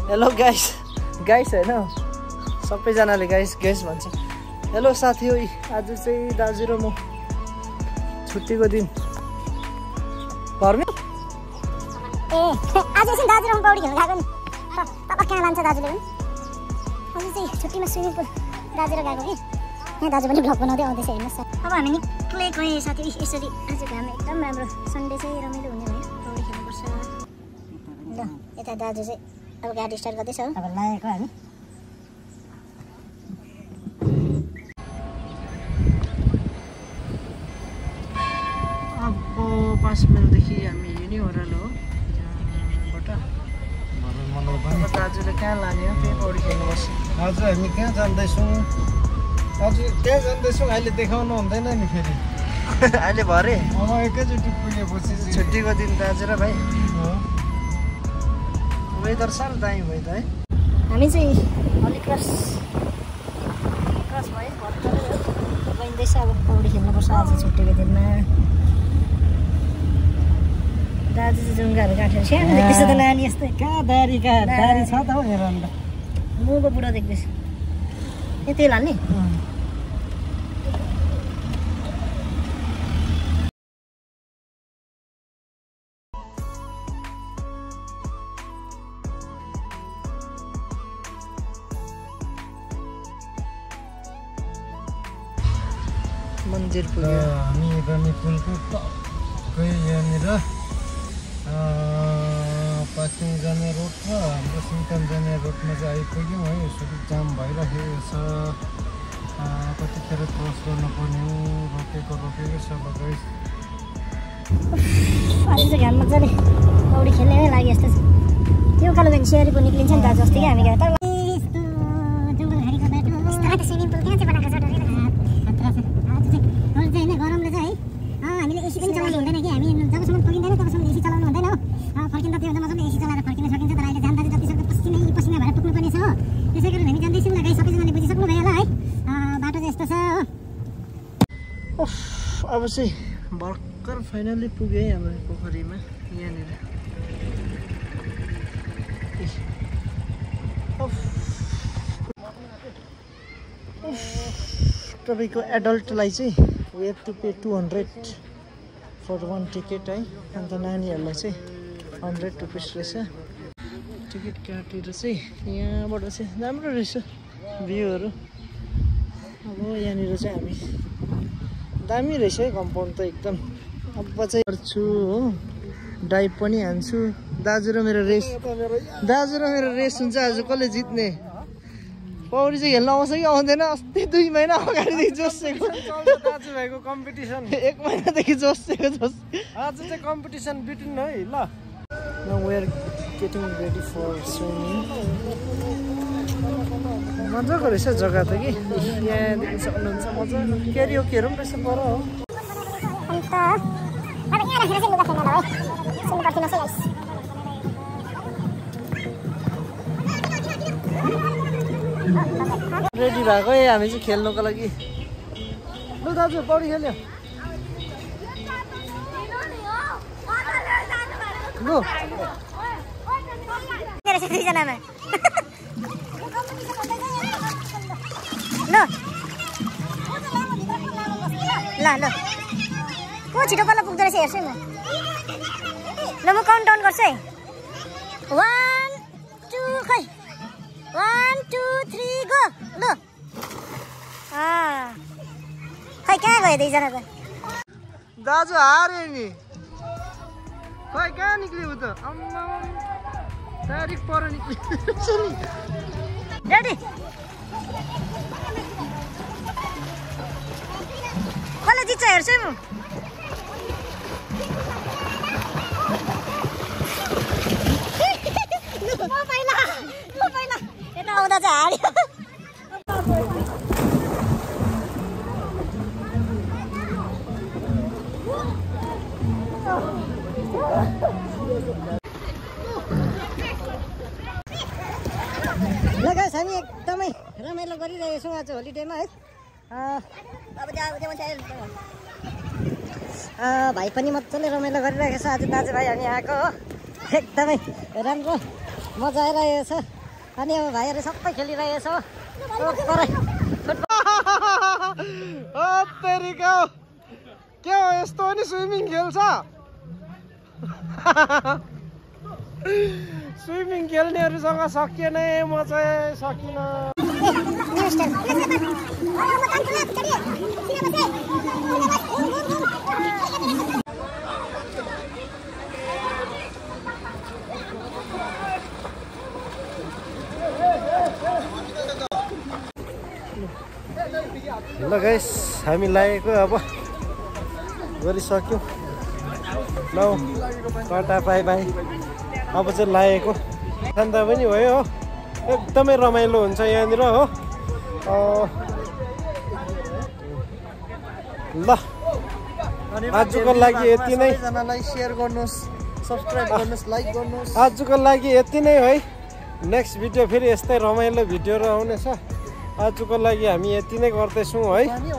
Hello guys हैन सबैजनाले guys भन्छ। हेलो साथी, आज चाहिँ दाजु र म छुट्टीको दिन घरमै। आज चाहिँ दाजु र म पौडी खेल्न गएको नि। तब कहाँ लान्छ दाजुले पनि। आज चाहिँ छुट्टीमा स्विमिङ पुल दाजु र गएको कि। यहाँ दाजु पनि भ्लग बनाउँदै आउँदैछ हेर्नुहोस्। अब हामी निक्लेको साथी यसरी। आज घाम एकदम राम्रो, सन्डे चाहिँ रमाइलो हुने भयो। पौडी खेल्नुपर्छ। ल यता दाजु चाहिँ अब गाडी स्टार्ट गर्दैछ। अब लागेको हामी अब 5 माइलदेखि हामी हिँड्यो ओह्रालो हो यहाँबाट। दाजुले कहाँ लाने हो त्यही पौडी खेल्नुपर्छ। आज हामी कहाँ जाँदैछौँ? आज त्यहाँ जाँदैछौँ। अहिले देखाउनु हुँदैन नि फेरि। अहिले भरे अब एकैचोटि पुगेपछि छुट्टीको दिन दाजु र भाइ। वेदर साह्रो दामी भयो त है। हामी चाहिँ अलिक क्रस भयो भर्खरै गइँदैछ। अब पौडी खेल्नुपर्छ आज छुट्टीको दिनमा। दाजु चाहिँ जुङ्गाहरू काटेर सानो देख्दैछ त नानी यस्तै। कहाँ दारी छ त हौ हेर अन्त। मुगो बुढो देख्दैछ। ए तेल हाल्ने? मन्दिर पुग्यो। हामी रनी पुलको टक्कै यहाँनिर पाक्किङ जाने रोड र हाम्रो सिङताम जाने रोडमा चाहिँ आइपुग्यौँ है। यसरी जाम भइराखेको छ। कतिखेर क्रस गर्नुपर्ने हो। रोकेको छ अब गाइस। आज चाहिँ घाम मजाले पौडी खेल्ने नै लाग्यो जस्तो छ। त्यो उकालो गयो भने सियारी पो निक्लिन्छ नि दाजु। अस्ति क्या हामी गयो तर स्विमिङ पुल कहाँ चाहिँ बनाएको छ गरमले चाहिँ है। हामीले एसी पनि चलाउनु हुँदैन कि। हामी जबसम्म पुगिँदैन तबसम्म एसी चलाउनु हुँदैन हो। फर्किँदा त्योभन्दा मजाले एसी चलाएर फर्किन सकिन्छ। तर अहिले जाँदा चाहिँ जतिसक्दो पसिना भएर पुग्नुपर्ने छ हो। त्यसै कारण हामी जाँदैछौँ ल गाइस। सबैजनाले बुझिसक्नु भयो होला है। बाटो चाहिँ यस्तो छ हो। अब चाहिँ भर्खर फाइनली पुग्यो है हाम्रो पोखरीमा यहाँनिर। तपाईँको एडल्टलाई चाहिँ we have to pay 200 for 1 ticket है। अन्त नानीहरूलाई चाहिँ 100 रुपिस रहेछ। टिकट काटेर चाहिँ यहाँबाट चाहिँ राम्रो रहेछ भ्यूहरू। अब यहाँनिर चाहिँ हामी दामी रहेछ है कम्पाउन्ड त एकदम। अब चाहिँ गर्छु हो, डाइभ पनि हान्छु। दाजु र मेरो रेस हुन्छ आज। कसले जित्ने? पौडी चाहिँ खेल्न आउँछ कि आउँदैन? अस्ति 2 महिना अगाडिदेखि जोसेको दाजुभाइको कम्पिटिसन। 1 महिनादेखि जोसेको आज चाहिँ कम्पिटिसन बिट्विन है। ल Now we are getting ready for swimming. मजाको रहेछ जग्गा त कि। यहाँदेखि सक्नुहुन्छ मजाको क्यारियोकेहरू पनि रहेछ पर हो। अन्त अब यहाँ राखेर चाहिँ लुगा खेल्न ल है। सुन्नु पर्दैन है गाइस। रेडी भएको है हामी चाहिँ खेल्नको लागि। लु दाजु पौडी खेल्यो लु। दुईजनामा ल ल को छिटो पल्ल पुग्दो रहेछ हेर्छु म। ल म काउन्ट डाउन गर्छु है। 1 2 खै 1 2 3 गो। ल खै कहाँ गयो दुईजना त? दाजु हार्यो नि। खै कहाँ निक्लियो त? डाइरेक्ट पर निक्लियो नि। रेडी कसले जित्छ हेर्छु म। म पहिला यता आउँदा चाहिँ हार्यो। ल गाइस हामी एकदमै रमाइलो गरिरहेको छौँ आज होलिडेमा है। अब भाइ पनि मजाले रमाइलो गरिरहेको छ आज दाजुभाइ हामी आएको हो एकदमै राम्रो मजा आइरहेको छ अनि अब भाइहरू सबै खेलिरहेको छ के हो यस्तो नि स्विमिङ खेल्छ स्विमिङ खेल्नेहरूसँग सकिएन म चाहिँ सकिनँ ल गाइस हामी लागेको अब गरिसक्यौँ ल टाटा बाई बाई अब चाहिँ लागेको खान्दा पनि भयो हो एकदमै रमाइलो हुन्छ यहाँनिर हो ल आजको लागि यति नै सेयर गर्नुहोस् सब्सक्राइब गर्नुहोस् लाइक गर्नुहोस् आजको लागि यति नै है नेक्स्ट भिडियो फेरि यस्तै रमाइलो भिडियोहरू आउनेछ आजको लागि हामी यति नै गर्दैछौँ है